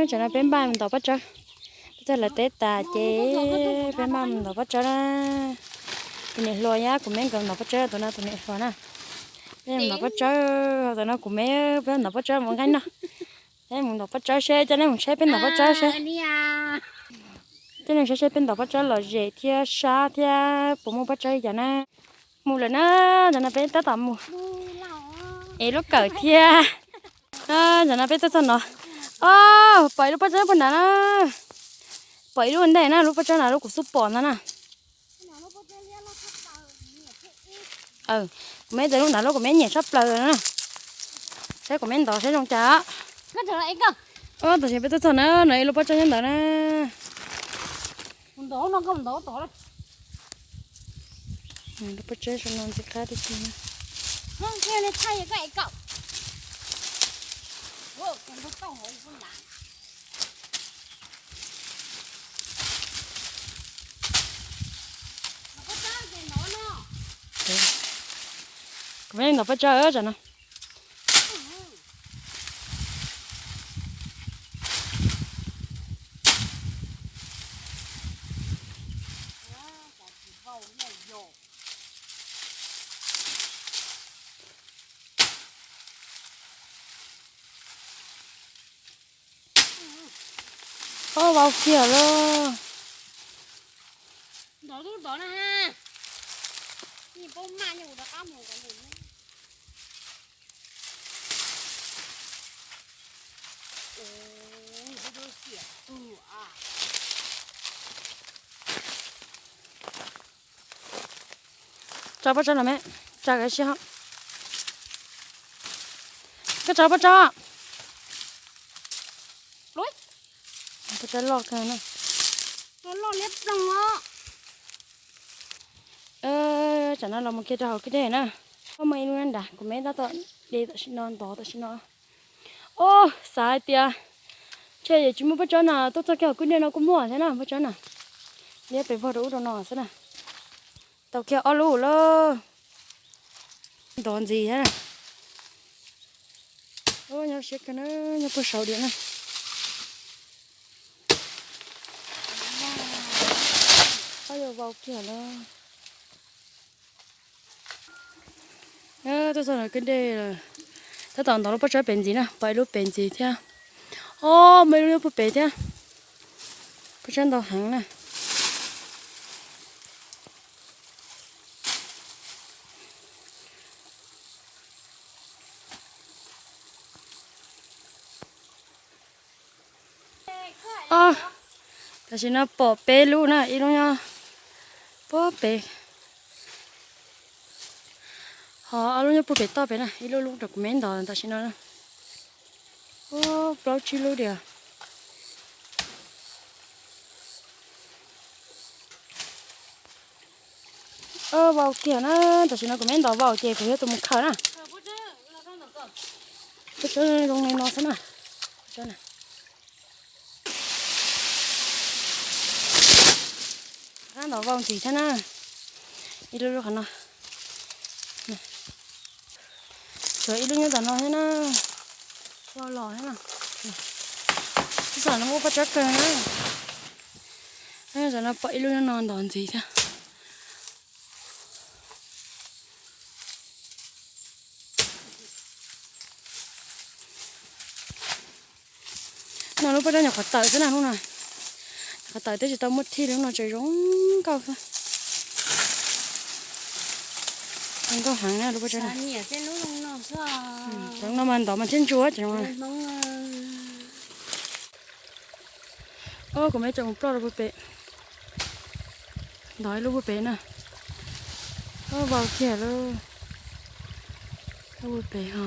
Tsam no peb npaj mus ntov pob tsawb. Peb txog lawv teb tas ces peb npaj mus ntov pob tsawb na. Tus niam hluas thiab kuv me nkawd ntov pob tsawb, tus no tus niam hluas na. Peb mus ntov pob tsawb, tus no kuv me, peb ntov pob tsawb mus nqaij no. Peb mus ntov pob tsawb seb, coj nej mus saib peb ntov pob tsawb seb. Coj nej saib seb peb ntov pob tsawb lom zem thiab sab thiab puas muaj pob tsawb li cas na. Mus lawm na, ntawm no peb tab tom mus ev lub kawm thiab. Ntawm no peb tuaj txog no, o, pom ib lub pob tsawb puag nrad na. Pom ib lub ntej na, lub pob tsawb na lub kuv xub pom ntag na. Kuv me txawm lub nrad lub kuv me nyiam tshaj plaws na. Saib kuv me ntov saib zoo cas. Tam sim peb tuaj txog na, no ib lub pob tsawb nyob ntawd na. Lub pob tsawb no ntxim qab tiag tiag na. Kuv me ntov pob tsawb tsam no. Ob, vau kiag lawm. Tso pob tsawb no me, tso kav si ho. Koj tso pob tsawb. Pob tsawb loj kawg na. Tsam no los mus kiag rau hauv kwj deg na. Muaj ib lub nrad kuv me tab tom de tam sim no ntov tam sim no. Ob, xav hais tias ntshe yuav tsis muaj pob tsawb na, tuaj txog kiag hauv kwj deg no kuj muaj thiab na pob tsawb na. Liab pes vog rau ub rau no xwb na. Tau kiag ob lub lawm. Ntov ntxiv thiab. Nyob siab kawg na, nyob puag saud diam na. Ob, yuav vau kiag lawm. Tuaj txog no kwj deg lawm. Tab tom ntov lub pob tsawb pem ntxiv na, pom ib lub pem ntxiv thiab. Ob, muaj ib lub nyob puag pem thiab. Pob tsawb ntau heev na. Ob, tam sim no pom peb lub na, ib lub nyob puag pem, ho ob lub nyob puag pem toj pem na, ib lub lub rau kuv me ntov tam sim no na. Ob, plaub tsib lub diam. Vau kiag na, tam sim no kuv me ntov vau ces kuv yuav tus mus khaws na. Pob tsawb zoo li no xwb na. Rov qab ntov vau ntxiv thiab na. Ib lub lub qhov no. Tshuav ib lub nyob tom no thiab na. Vau los thiab na. Tam no muaj pob tsawb kawg na. Tam no pom ib lub nyob no ntov ntxiv thiab. No lub pob tsawb nyuam qhuav tawm xwb na hnub no. Nyuam qhuav tawm twb tsis tau muaj thij li, hnub no tseem zoo nkauj xwb. Zoo nkauj heev na lub pob tsawb no. Zoo no mas ntov mas thiaj ntsuab ces. Ob, kuv me tseem mus ploj rau puag pem. Ntov ib lub puag pem na. Ob, vau kiag lub, lub puag pem ho.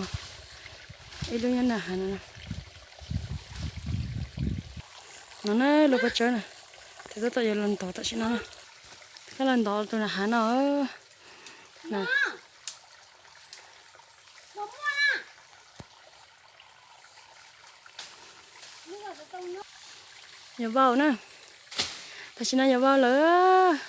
Ib lub nyob na hav no. No na lub pob tsawb na. Tab tom yuav los ntov tam sim no na. Koj los ntov tus na hav no. Yuav vau na. Tam sim no yuav vau lawm.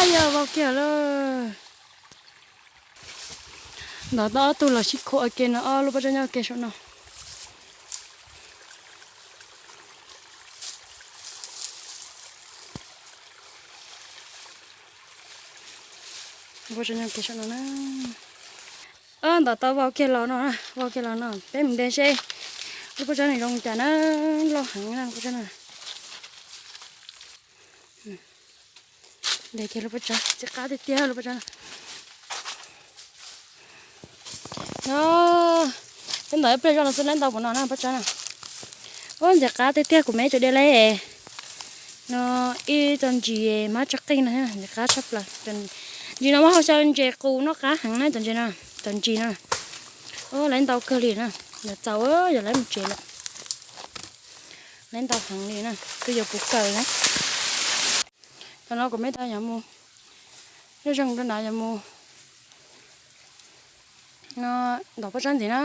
Yog vau kiag lawm. Ntawm tau ob tug los sib khua ua ke no, ob lub pob zeb nyob ua ke saum no. Pob zeb nyob ua ke saum no na. Ntawm tau vau kiag los no, vau kiag los no, peb mus de seb lub pob zeb nws zoo cas na, loj heev na lub pob zeb no. De kiag lub pob zeb, ntxim qab tiag tiag lub pob zeb no. No, peb ntawm ib pliag zoj no xwb lawv ntau npaum no na pob zeb na. Ub, ntxim qab tiag tiag kuv me tseem de lawm. No ib co ntsis mab tsuj qij no ntxim qab tshaj plaws. Ntsis no muab hau xyaw ntses qus noj qab heev na cov ntses no, cov ntsis no. Ub, lawv ntau kawg li na, yog txaus yog lawv mus tsev lawm. Lawv ntau heev li na, twb yuav puv kawg na. Tam no kuv me tau yuav mus, lub zeeg rau nrad yuav mus. No, ntov pob zeb ntxiv na,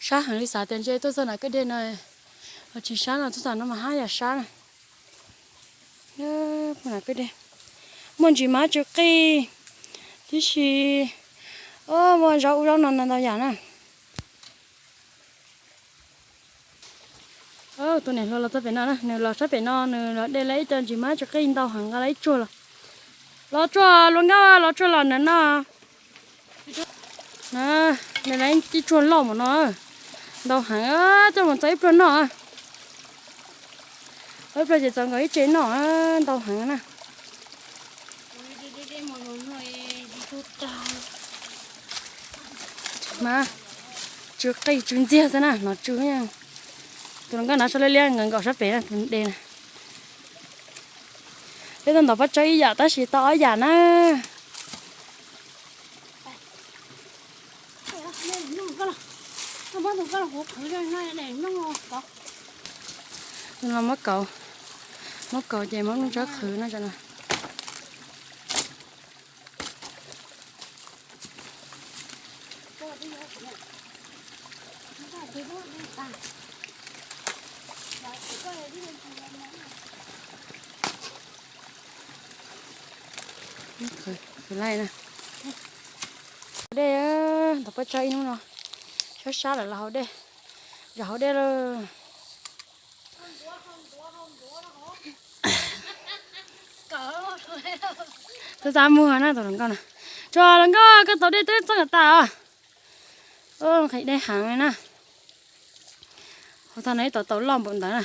sab heev li xav tias ntshe tuaj txog nram kwj deg no, tsis sab no, tuaj txog no mas haj yam sab na. Muaj ntsis mab tsuj qij tib si, muaj zaub ub zaub no ntau yam na. Tus niam hluas los txog pem no na, nws los sab pem no, nws los de lawm ib co ntsis mab tsuj qij ntau heev nqa lawm ib tsuag los. Los tsuag luag nkauj, los tsuag los ntawm no. De lawm ib tsuag loj npaum no, ntau heev, coj mus txo ib pluag noj. Ib pluag ces txo nkaus ib tse noj, ntau heev na. Mas tsw qij tsw ntxiag xwb na, no tsw. Tus hluas nkauj no sab liab liab nkaus sab pem na, tus de na. Peb tuaj ntov pob tsawb ib yam tab sis tau ob yam na. Muab kaus, muab kaus ces muab nplooj tsawb qhwv no. Qhwv laij na. Haus dej, ntov pob tsawb ib hnub no sab sab lawm los haus dej, zov haus dej lawm. Txaj txaj muag na tus hluas nkauj na. Tsuas hluas nkauj koj tau dej twb txooj kom tas os. Nqhis dej heev li na. Hauv tag no ib tauv tauv loj npaum ntawd na.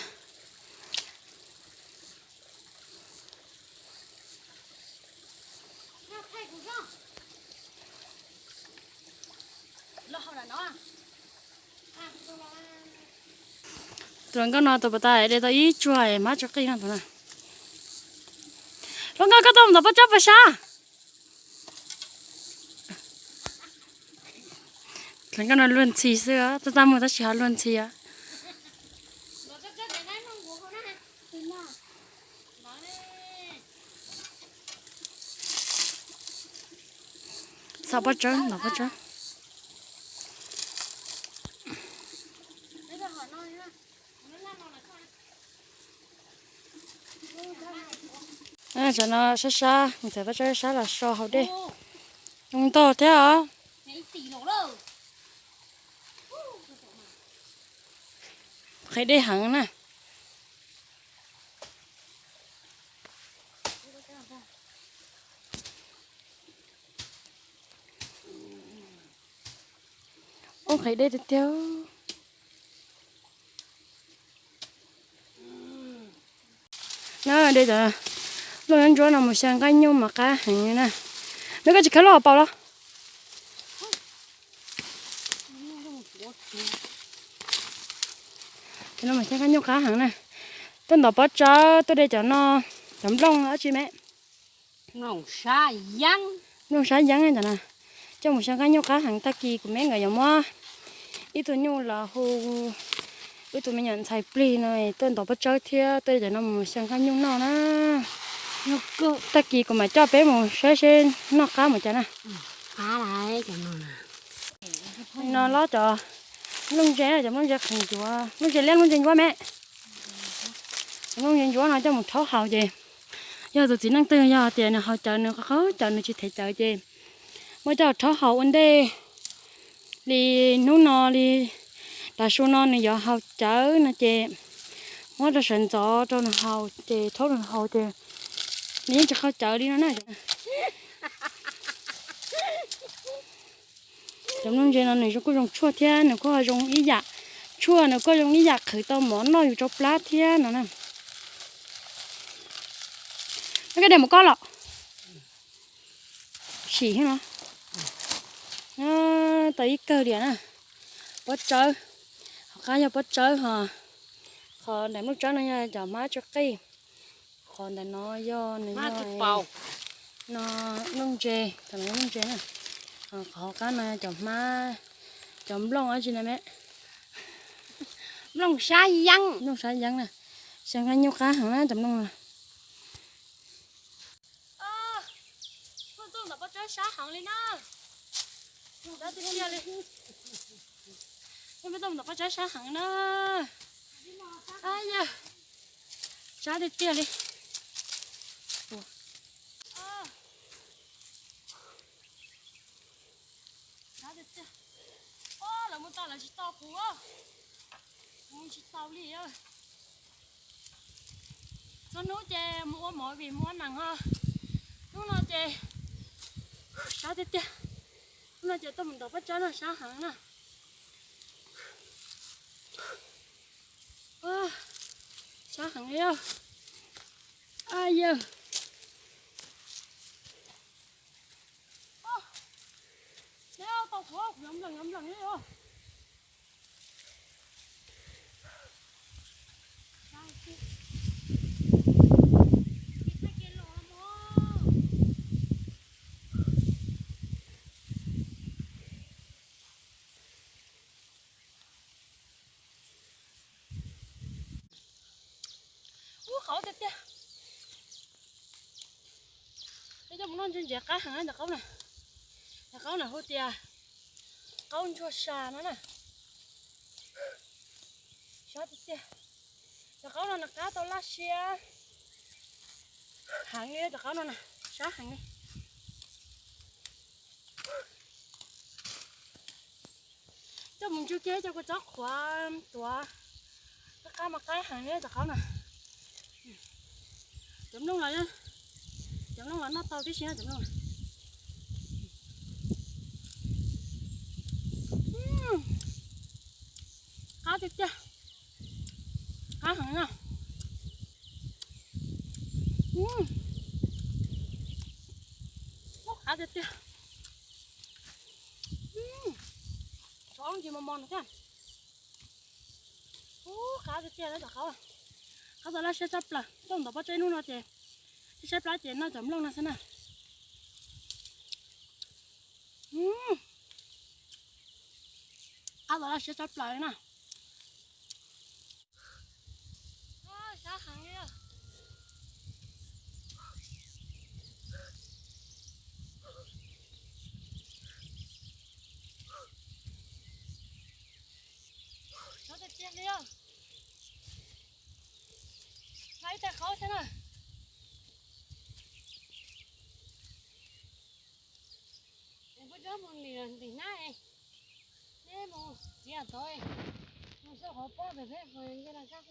Tus hluas nkauj no tus puas tas de tau ib tsuag mab tsuj qij no tus na. Hluas nkauj koj tau mus ntov pob tsawb puas sab? Hluas nkauj no luag ntxhi xwb, txaj txaj muag tab sis ho luag ntxhi os. Xav pob tsawb, ntov pob tsawb. Tam no sab sab, mus txhais pob tsawb sab los so haus dej. Zoo ntog thiab os. Qhib dej heev na. Ub, qhib dej tiag tiag. Na, de cov nplooj ntsuab no mus xyaw nqaij nyuj mas qab heev li na. Nws koj tsis khawb lub hauv paus los? Cov no mus xyaw nqaij nyuj qab heev na. Tuaj ntov pob tsawb, tuaj de cov no, cov nplooj dab tsi me. Nplooj sab yeeb cov na. Coj mus xyaw nqaij nyuj qab heev, tag kis kuv me nkawd yuav muab ib tug nyuj los hu wb tus me nyuam ntxhais plig no tuaj ntov pob tsawb thiab tuaj de cov no mus xyaw nqaij nyuj noj na. Tag kis kuv mam coj peb mus saib seb noj qab mus cas na. No lob cov nplooj ntse, cov nplooj ntse qhev ncuav, nplooj ntse liab nplooj ntse ncuab me. Cov nplooj ntse ncuab no coj mus rhaub haus ces Yog tus txiv neej twg yog tias nws haus cawv, nws qhov qhov cawv nws tsis them cawv ces muab coj rhaub haus ua ntej li hnub no li, tav su no nws yuav haus cawv no ces muab rau sawv ntxov rau nws haus ces rhaub rau nws haus ces nws yeej tsis qhau cawv li no na. Cov nplooj ntse no nws kuj zoo tshuaj thiab nws kuj zoo ib yam, tshuaj nws kuj zoo ib yam qhwv tau mov noj yus rau plab thiab no na. Koj de mus koj los sim no. Tau ib kawg diam na. Pob tsawb, hauv qab yog pob tsawb ho, qhov nram nplooj tsawb no yog cov hmab tsw qij, qhov ntawm no yog nws yog no nplooj ntse, cov no nplooj ntse na. Qhov hauv qab no yog cov hmab, cov nplooj dab tsi na me, nplooj sab yeeb, nplooj sab yeeb na. Xyov nqa nyuj qab heev na cov nplooj no. Tuaj ntawm pob tsawb sab heev li na. Sab tiag tiag li. Tuaj ntawm pob tsawb sab heev na. Yog sab tiag tiag li. Sab tiag tiag. Lawv mus tau lawv tsis tau kuv, kuv mus tsis tau li. Txhua hnub ces mus ua movie mus ua neeg ho, hnub no ces sab tiag tiag. Hnub no ces tuaj mus ntawm pob tsawb no sab heev na. Sab heev li. Yawg, neb tau kuv, kuv yuav nplees yuav nplees li os. Ub, qhauv tiag tiag. Peb coj mus noj ntse ntsev qab heev cov qaub na. Cov qaub na hu tias qaub ntsuag sa no na. Sab tiag tiag. Cov qaub no nws qab tau laj siab heev li, cov qaub no na, sab heev li. Coj mus ntsw kiag coj kua txob qhuav tuav, qab qab mas qab heev li cov qaub na. Cov nplooj los, cov nplooj los noj tau tib si na cov nplooj. Qab tiag tiag, qab heev na. Ub, qab tiag tiag. Tsov ntsis mos mos no thiab. Ub, qab tiag tiag cov qaub. Qab tau laj siab tshaj plaws, tuaj ntawm pob tsawb hnub no ces, saib plab ces noj cov nplooj no xwb na. Qab tau laj siab tshaj plaws li na. Sab heev li. Sab tiag tiag li os. Nqa ib tag qaub thiab na. Pob tsawb mus ntim ntim nab, neb mus txiav tod, mus xauj qhov pob pem peb nce los sab.